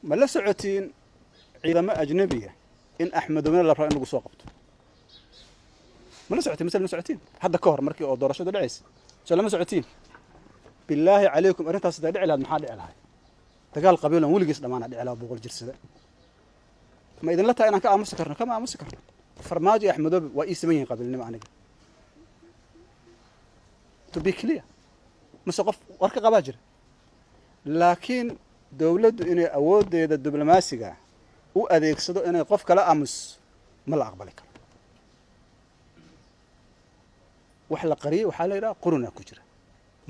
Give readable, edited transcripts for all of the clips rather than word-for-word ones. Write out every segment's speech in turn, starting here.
Ma la socotiin ciidamo ajnabiga in Axmedowne la rabo in lagu soo qabto? Ma la socotiin mise lama socotiin? Hadda ka hor markii oo doorashadu dhacaysa, soo lama socotiin? Bilaahi calaykum, arrintaas haday dhici lahayd, maxaa dhici lahay? Dagaal qabiilan weligiis dhammaana dhici lahaa, 100 jirsada. Ma idinla tahay inaan ka aamusi karno? Kama aamusi karno. Farmaajo iyo Axmedoobe waa ii siman yihiin qabiilnimo aniga, to be clear. Mase qof warka qabaa jira? Laakiin dowladdu inay awooddeeda diblomaasiga u adeegsado inay qof kala aamus, ma la aqbali karo. Wax la qariyey waxaa la yidhaha qurunaa ku jira.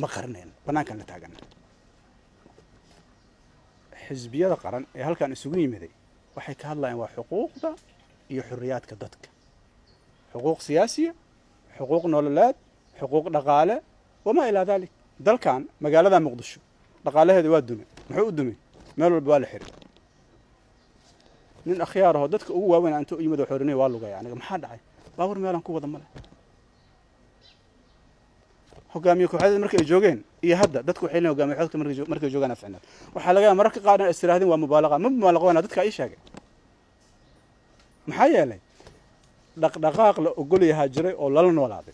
Ma qarinayno, bannaankaan la taagana. Xisbiyada qaran ee halkan isugu yimiday waxay ka hadlayaan waa xuquuqda iyo xorriyaadka dadka, xuquuq siyaasiya, xuquuq nololeed, xuquuq dhaqaale, wamaa ilaa dalik. Dalkan, magaalada Muqdisho, dhaqaalaheeda waa dumay. Muxuu u dumay? Meel walba waa la xiray. Nin akhyaar ahoo dadka ugu waaweyn inta u yimid oo xorinay waa lugaya. Aniga maxaa dhacay? Baabuur meelaan ku wada male. Hogaamiye kooxeed marka ay joogeen iyo hadda dadku waxay leeyihin hogaamiye kooxeedka markay joogaan ficnaad. Waxaa laga yaaba mararka qaar in istirahdin waa mubaalaqa. Ma mubaalaqoona, dadka ii sheegay. Maxaa yeelay, dhaqdhaqaaq la ogol yahaa jiray oo lala noolaaday.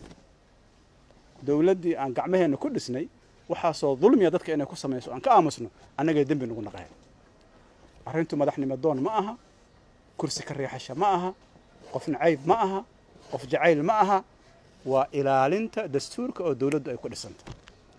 Dowladdii aan gacmaheenna ku dhisnay waxaasoo dulmiya dadka inay ku samayso aan ka aamusno, annagay dembi nagu naqahay. Arrintu madaxnimo doon ma aha, kursi ka riixasha ma aha, qof nacayb ma aha, qof jacayl ma aha. Waa ilaalinta dastuurka oo dowladdu ay ku dhisantay.